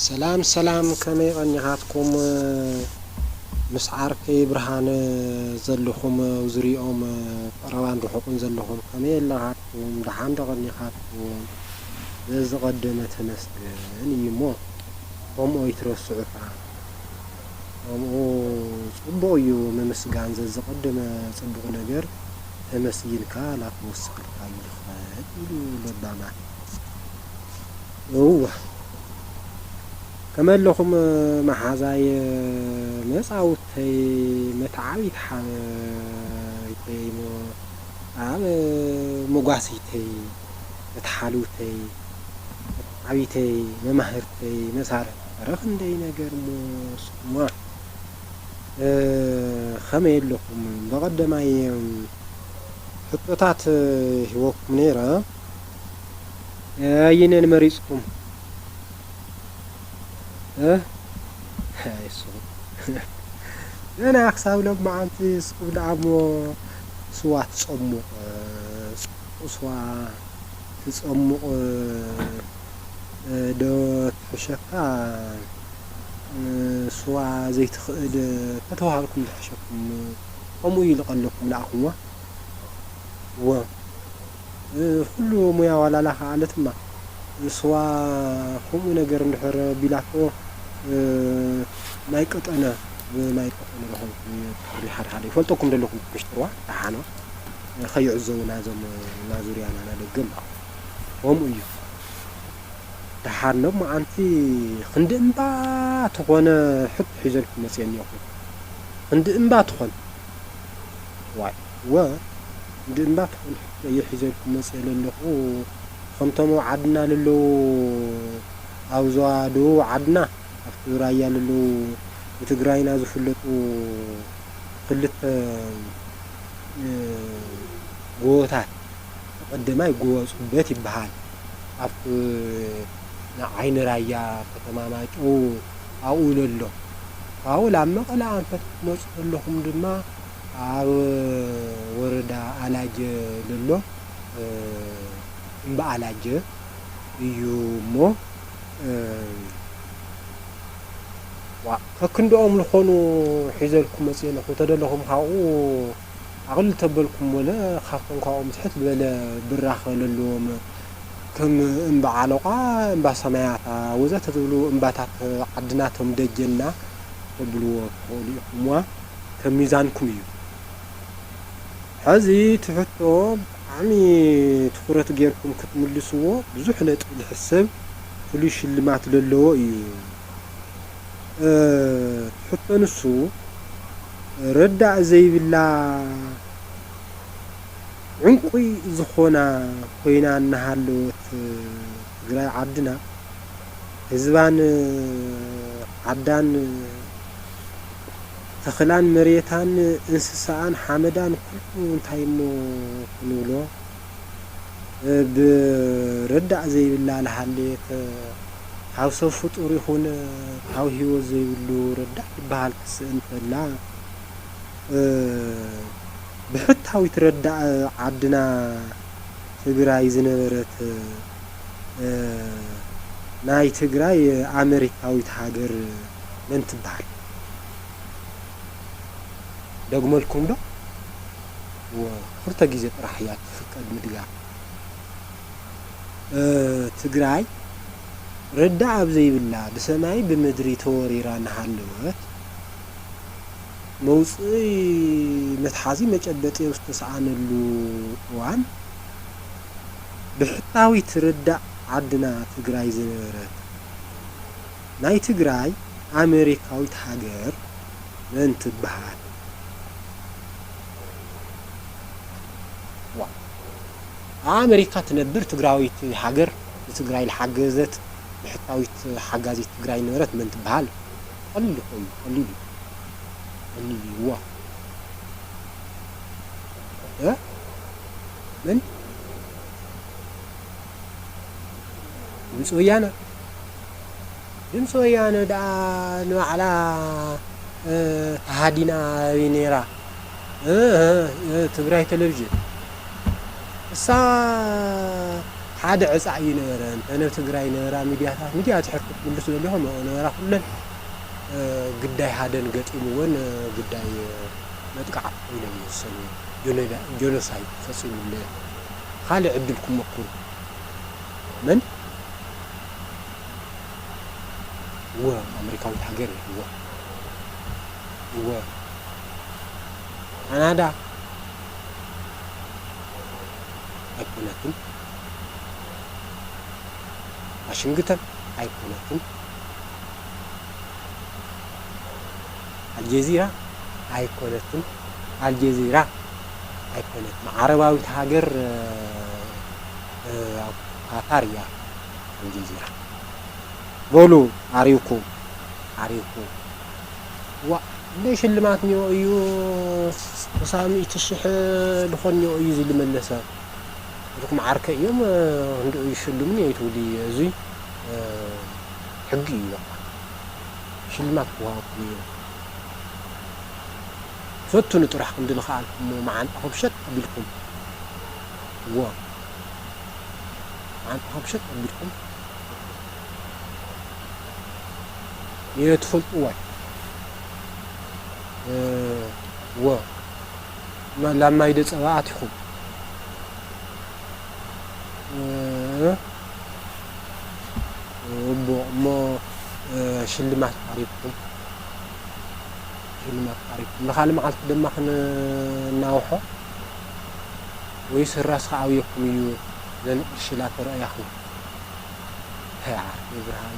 ሰላም ሰላም፣ ከመይ ቀኒኻትኩም? ምስ ዓርከይ ብርሃነ ዘለኹም፣ ኣብ ዙርያኦም ቀረባን ርሑቕን ዘለኹም ከመይ ኣለኻትኩም? ደሓን ዶ ቀኒኻትኩም? ዘዝቐደመ ተመስገን እዩ እሞ፣ ከምኡ ኣይትረስዑ ከኣ። ከምኡ ጽቡቕ እዩ ምምስጋን፣ ዘዝቐደመ ጽቡቕ ነገር ተመስጊንካ ላተወሰኽልካ ይኽፈል ኢሉ ለባማት። እወ፣ ከመይ ኣለኹም መሓዛይ፣ መጻውተይ፣ መተዓቢት ሓበሪተይ፣ ሞ-፣ ኣብ መጓሲተይ፣ መተሓልውተይ፣ መተዓቢተይ፣ መማህርተይ፣ መሳርሕተይ፣ ኧረ ክንደይ ነገር ሞ ስማ። እ፣ ከመይ ኣለኹም? ብቐደማይ ሕቶታት ሂበኩም ነይረ። ኣየነን መሪጽኩም? እ? ኣይ፣ እሱ። ገና ክሳብ ሎማዓንቲ እስኩም ደኣ እሞ ስዋ ትጸሙቕ፣ ጽቡቕ ስዋ ትጸሙቕ፣ እ፣ ዶ ትሕሸካ፣ እ፣ ስዋ ዘይትኽእል ተተባሃልኩም ዝሕሸኩም፣ ከምኡ ይልቐለኩም ለኣኹምዋ። እወ። እ፣ ኩሉ ሙያ ዋላላ ከኣለትማ፣ ስዋ ከምኡ ነገር እንድሕር ቢላቶ፣ እ፣ ማይ ቀጠነ፣ ብማይ ቀጠነ ረኸብኩም እዩ። ሓደ ሓደ ይፈልጠኩም ዘለኹም ምሽጥርዋ፣ ደሓኖ፣ እ፣ ከይዕዘቡ ናዞም፣ ናዙርያና ናደገ እምባ። ከምኡ እዩ። ደሓር ሎማዓንቲ ክንዲ እምባ ትኾነ ሕቶ ሒዘልኩም መፅየ እኒኦኹም። ክንዲ እምባ ትኾን። ዋይ፣ ወ፣ ክንዲ እምባ ትኾን ሕቶ እየ ሒዘልኩም መፅየ ለለኹ። ከምቶም ኣብ ዓድና ለለዉ፣ ኣብ ዞባ ደቡብ ዓድና፣ ኣብቲ ራያ ለለዉ፣ ብትግራይና ዝፍለጡ ክልተ፣ እ፣ ጎቦታት፣ ቀዳማይ ጎቦ ጽበት ይበሃል። ኣብቲ ንዓይኒ ራያ ከተማ ማይጨው ኣብኡ ለሎ። ካብኡ ላብ መቐለ ኣንፈት ክትመጹ ከለኹም ድማ ኣብ ወረዳ ኣላጀ ለሎ፣ እ፣ እምባ ኣላጀ እዩ እሞ፣ እ፣ ዋእ፣ ከክንድኦም ልኾኑ ሒዘልኩም መጽየ ኣለኹ። ተደለኹም ካብኡ ኣቕልል ተበልኩም ወለ ካብቶም ካብኦም ትሕት ዝበለ ብራኸ ለለዎም ከም እምባ ዓሎቓ፣ እምባ ሰማያታ ወዘተ ዝብሉ እምባታት ዓድና፣ ቶም ደጀንና ተብልዎ ትኽእሉ ኢኹምዋ። ከም ሚዛንኩም እዩ። ሕዚ እቲ ሕቶ ብጣዕሚ ትኹረት ጌርኩም ክትምልስዎ ብዙሕ ነጥቢ ዝሕሰብ ፍሉይ ሽልማት ለለዎ እዩ። እ፣ እቲ ሕቶ ንሱ፣ ረዳእ ዘይብላ ዕንቁይ ዝኾና ኮይና እናሃለወት ትግራይ ዓድና፣ ህዝባን ዓዳን፣ ተኽላን መሬታን እንስሳኣን ሓመዳን ኩሉ እንታይ እሞ ክንብሎ፣ ብረዳእ ዘይብላ ለሃሌት፣ ካብ ሰብ ፍጡር ይኹን ካብ ህይወት ዘይብሉ ረዳእ ዝበሃል ክስእን ከላ፣ እ፣ ብሕታዊት ረዳእ ዓድና ትግራይ ዝነበረት፣ እ፣ ናይ ትግራይ ኣመሪካዊት ሃገር መን ትበሃል? ደግመልኩም ዶ? ወ-፣ ክልተ ግዜ ጥራሕ እያ ትፍቀድ ምድጋም። እ፣ ትግራይ ረዳእ ኣብ ዘይብላ፣ ብሰማይ ብምድሪ ተወሪራ እናሃለወት፣ መውፅኢ መትሓዚ መጨበጢ ኣብ ዝተሰኣነሉ እዋን፣ ብሕታዊት ረዳእ ዓድና ትግራይ ዝነበረት፣ ናይ ትግራይ ኣመሪካዊት ሃገር መን ትበሃል? ዋ፣ ኣመሪካ ትነብር ትግራዊት ሃገር፣ ንትግራይ ዝሓገዘት፣ ብሕታዊት ሓጋዚት ትግራይ ነበረት መን ትበሃል? ቀሊል እኮ እዩ፣ ቀሊል እዩ። ቀሊል እዩ፣ ዋ። እ? መን? ድምፂ ወያነ። ድምፂ ወያነ ደኣ ንባዕላ፣ እ፣ ተሃዲና ኣበይ ነይራ? እ፣ እ፣ እ፣ ትግራይ ቴሌቪዥን። እሳ ሓደ ዕጻ እዩ ነበረ። እንተ ነብ ትግራይ ነበራ ሚድያታት፣ ሚድያ ትሕር ክትምልሱ ደሊኹም፣ ኣብኡ ነበራ ኩለን፣ እ፣ ግዳይ ሃደን ገጢምወን፣ እ፣ ግዳይ፣ እ፣ መጥቃዕ ኢሎም ይወሰኑ። ጆኖዳ-፣ ጆኖሳይድ ፈጺሙለ። ካልእ ዕድል ክመክሩ። መን? እወ፣ ኣመሪካዊት ሃገር እያ። እወ። እወ። ካናዳ ኣይኮነትን። ዋሽንግተን ኣይኮነትን። ኣልጀዚራ ኣይኮነትን። ኣልጀዚራ ኣይኮነትን። ዓረባዊት ሃገር፣ እ፣ እ፣ ካታር እያ ኣልጀዚራ። በሉ፣ ኣሪውኩም፣ ኣሪውኩም። ዋ፣ እንደ ሽልማት ኒኦ እዩ፣ ክሳብ ሚእቲ ሽሕ ዝኾን ኒኦ እዩ ዝልመለሰ። እዚኹም ዓርከ እዮም፣ እ፣ እንድኡ ይሽልሙኒ ኣይትብሉ እዩ። እዙይ፣ እ፣ ሕጊ እዩ በቃ። ሽልማት ክወሃብኩም እዩ። ፈትኑ ጥራሕ ክንዲ ልኸኣልኩም መዓንጣኹም ሸጥ ኣቢልኩም። እዎ። መዓንጣኹም ሸጥ ኣቢልኩም። እየ ትፈልጥዎ። እ፣ እዎ። መ-፣ ላብ ማይ ዶ ጸባ ኣቲኹም? እ፣ እቦ፣ እሞ፣ እ፣ ሽልማት ቀሪብኩም፣ ሽልማት ቀሪብኩም። ንኻልእ መዓልቲ ድማ ክንናውሖ ወይስ ህራስ ክኣብየኩም እዩ? ዘን ቅርሺ ላተረኣኹም። ሄይ ዓርከይ ብርሃነ፣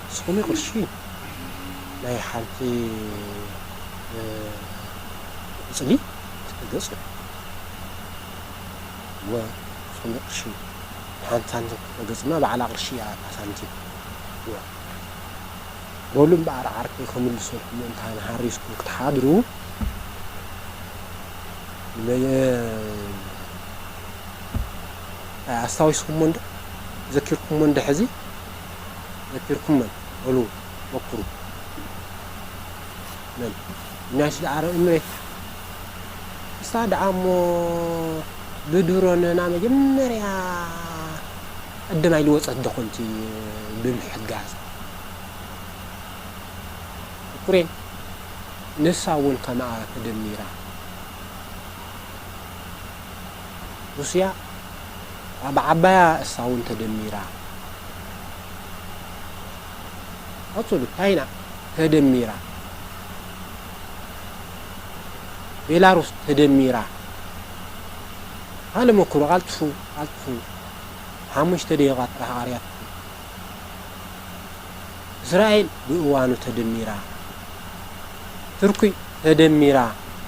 ንስኹም እዩ ቅርሺ። ናይ ሓንቲ፣ እ፣ ቆጽሊ ክልተ ገጽ እዩ። እወ፣ ንስኹም እዩ ቅርሺ። ሓንቲ ሳንቲም ክልተ ገጽ ድማ ባዕላ ቅርሺ እያ እታ ሳንቲም። እወ። በሉ እምበኣር ዓርከይ ክምልሰልኩም ምእንታን ሃሪስኩም ክትሓድሩ፣ ንመ-፣ ኣስታዊስኩሞ እንዶ? ዘኪርኩሞ እንዶ ሕዚ? ዘኪርኩሞ? በሉ፣ መኩሩ። መን? ዩናይትድ ዓረብ ኤምሬት። እሳ ደኣ እሞ ብድሮን ና መጀመርያ ቀዳማይ ልወጸት ዶ ኮንቲ ብምሕጋዝ? ኩሬን ንሳ እውን ከምኣ ተደሚራ። ሩስያ ኣብ ዓባያ እሳ እውን ተደሚራ። ቀጽሉ፣ ቻይና ተደሚራ። ቤላሩስ ተደሚራ። ካልእ መኩሩ፣ ቀልጥፉ፣ ቀልጥፉ። ሓሙሽተ ደቂቓ ጥራሕ ቀርያትኩም። እስራኤል ብእዋኑ ተደሚራ። ቱርኪ ተደሚራ።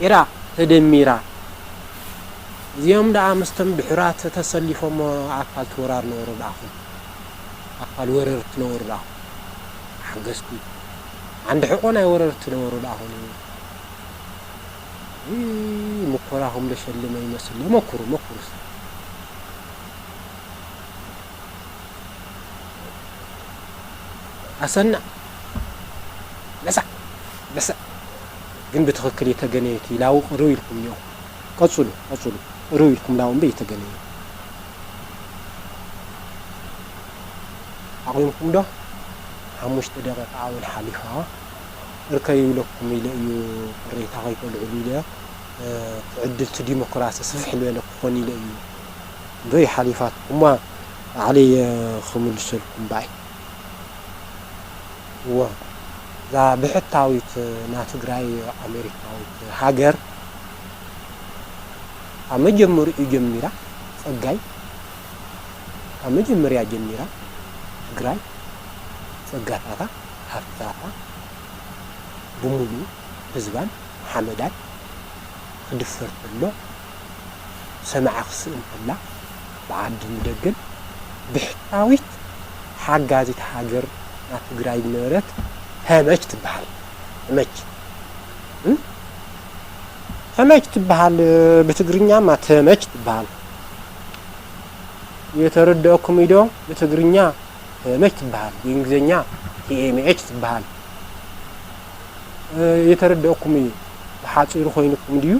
ዒራቕ ተደሚራ። እዚኦም ደኣ ምስቶም ድሑራት ተሰሊፎም ኣካል እቲ ወራር ነበሩ ደኣኹም። ኣካል ወረርቲ ነበሩ ደኣኹም። ሓገዝቲ። ዓንዲ ሕቖ ናይ ወረርቲ ነበሩ ደኣኹም። እ፣ ምኮራኹም ለሸልመ ይመስል። መኩሩ፣ መኩሩ። ኣሰና። በሳ፣ በሳ። ግን ብትኽክል የተገነ እቲ ላው ቅርብ ኢልኩም እኒኦ። ቀጽሉ፣ ቀጽሉ። ቅርብ ኢልኩም ላው እምበር የተገነ። ኣቑምኩም ዶ? ሓሙሽተ ደቂቃ እውን ሓሊፋ። እርከይ ይብለኩም ኢለ እዩ ቅሬታ ከይተልዕሉ ኢለ፣ እ፣ እቲ ዕድል እቲ ዲሞክራሲ ስፍሕ ዝበለ ክኾን ኢለ እዩ። እንዶ ይሓሊፋትኩማ ባዕለይ፣ እ፣ ክምልሰልኩም ባይ። እወ፣ እዛ ብሕታዊት፣ እ፣ ናይ ትግራይ ኣሜሪካዊት ሃገር ካብ መጀመሪኡ ጀሚራ ጸጋይ፣ ካብ መጀመርያ ጀሚራ ትግራይ ጸጋታታ፣ ሃፍትታታ ብምሉኡ ህዝባን ሓመዳን ክድፈር ከሎ፣ ሰማዒ ክስእን ከላ፣ ብዓድን ደገን ብሕታዊት ሓጋዚት ሃገር ናይ ትግራይ ዝነበረት ተመች ትበሃል። ተመች። እም? ተመች ትበሃል፣ ብትግርኛማ ተመች ትበሃል። የተረደአኩም ኢዶ ብትግርኛ ተመች ትበሃል፣ ብእንግሊዝኛ ቲ ኤም ኤች ትበሃል። እ፣ የተረደአኩም እዩ። ብሓፂሩ ኮይኑኩም ድዩ?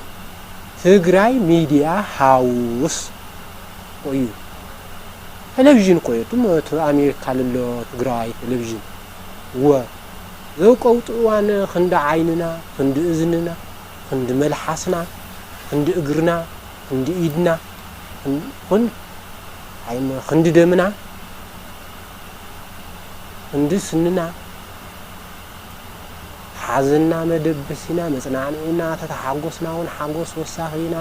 ትግራይ ሚድያ ሃውስ እኮ እዩ። ቴሌቪዥን እኮ እዩ። እቱም እቲ ኣሜሪካ ልሎ ትግራይ ቴሌቪዥን። እወ። ዘውቀውጡ እዋን ክንዲ ዓይንና፣ ክንዲ እዝንና፣ ክንዲ መልሓስና፣ ክንዲ እግርና፣ ክንዲ ኢድና፣ ክን-፣ ኩን-፣ ዓይን-፣ ክንዲ ደምና፣ ክንዲ ስንና፣ ሓዘንና መደበሲና፣ መጽናዕንዒና፣ ተተሓጎስና እውን ሓጎስ ወሳኺና፣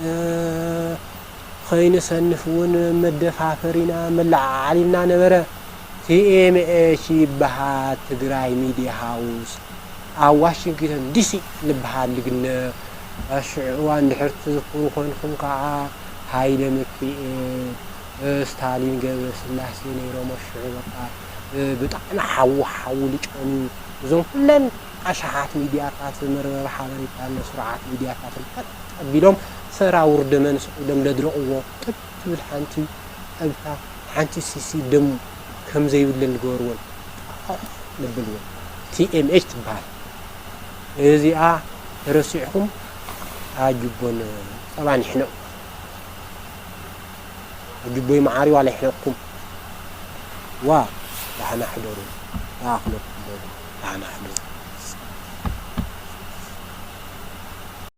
እ፣ ኸይንሰንፍ እውን መደፋፈሪና፣ መለዓዓሊና ነበረ። ቲ ኤም ኤች ይበሃል፣ ትግራይ ሚድያ ሃውስ። ኣብ ዋሽንግተን ዲሲ ልበሃል ልግነ። ኣብ ሽዑ እዋን እንድሕር ትዝክሩ ኮንኩም ከዓ ሃይለ ሚካኤል፣ እ፣ ስታሊን ገብረስላሴ ነይሮም። ኣብ ሽዑ በቃ፣ እ፣ ብጣዕሚ ሓዊ ሓዊ ልጨኑ። እዞም ኩለን ኣሽሓት ሚድያታት፣ መርበብ ሓበሬታን ስሩዓት ሚድያታትን ቀጥ ኣቢሎም ሰራውር ደመን ስቕ ኢሎም ለድረቕዎ። ጥብ ትብል ሓንቲ ጠብታ፣ ሓንቲ ሲሲ ደም ከም ዘይብለን ዝገበርወን። ጣቕ ነብልወን። ቲ ኤም ኤች ትበሃል። እዚኣ ተረሲዕኩም ኣጅቦን ጸባን ይሕነቑ። ኣጅቦይ መዓሪ ዋላ ይሕነቕኩም። ዋ፣ ደሓና ሕደሩ። ይኣኽለኩም በሉ። ደሓና ሕደሩ።